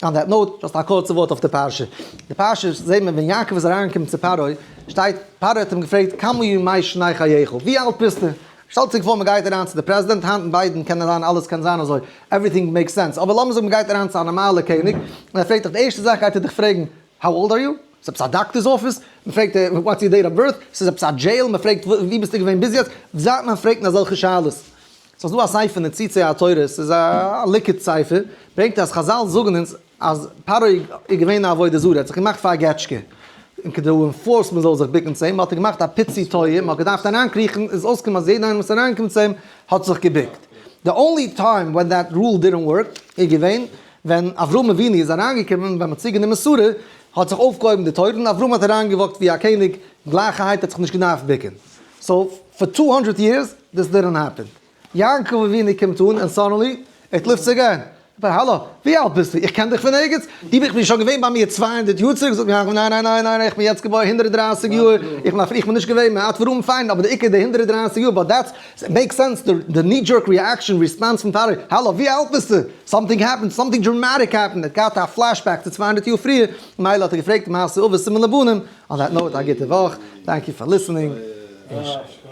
On that note, just א קורצע ווארט אויף די פרשה. די פרשה זעהט מען ווען יעקב איז אריינגעקומען צו פרעה, שטייט, פרעה האט אים געפרעגט כמה ימי שני חייך, ווי אלט ביסטו? שטעלט זיך פאר מען גייט אריין צו די פרעזידענט, היינט אין ביידען קען זיין אלעס קען זיין אזוי, everything makes sense, אבער לאמיר זאגן מען גייט אריין צו א נארמאלע קעניג, און ער פרעגט דיך, די ערשטע זאך גייט ער דיך פרעגן, how old are you? ס'איז עפעס א doctor's office? מען פרעגט what's your date of birth? ס'איז עפעס א jail? מען פרעגט ווי ביסטו געווען ביז יעצט? זייט מען פרעגט אזעלכע שאלות? ס'איז דא א ספר ניצוצי התורה, ס'איז א ליקוט ספר, ברענגט אז חזל זאגן אונז אז פרעה איז געווען א עבודה זרה, ער האט זיך געמאכט פאר א געטשקע, און כדי enforce מען זאל זיך בוקן צו אים האט ער געמאכט א פיצי טויער, מען האט געדארפט אריינקריכן, איז אויסגעקומען אז יעדער איינער וואס איז אריינגעקומען צו אים האט זיך געבוקט. The only time when that rule didn't work איז געווען ווען אברהם אבינו איז אריינגעקומען ווען מען האט צוגענומען שרה, האט זיך אויפגעהויבן די טויער און אברהם האט אריינגע walk ט ווי א קעניג, גלייכערהייט האט זיך נישט געדארפט בוקן. So for 200 years this didn't happen. יעקב אבינו קומט אן און suddenly it lifts again. אבער האלא, ווי אלט ביסטו? איך קען דיך פון ערגעץ? דו ביסט שוין געווען ביי מיר 200 יאר צוריק? זאגט יעקב, ניין ניין ניין ניין, איך בין יעצט געבוירן 130 יאר, איך בין א איך בין נישט געווען מעט ווארום פיין, אבער די עיקר די 130 יאר, but that's make sense, די knee jerk reaction response פון פרעה, האלא, ווי אלט ביסטו? Something happened, something dramatic happened, ער האט געהאט א flashback צו 200 יאר פריער, מילא האט ער געפרעגט מעשה אבות סימן לבנים, on that note א גוטע וואך, thank you for listening.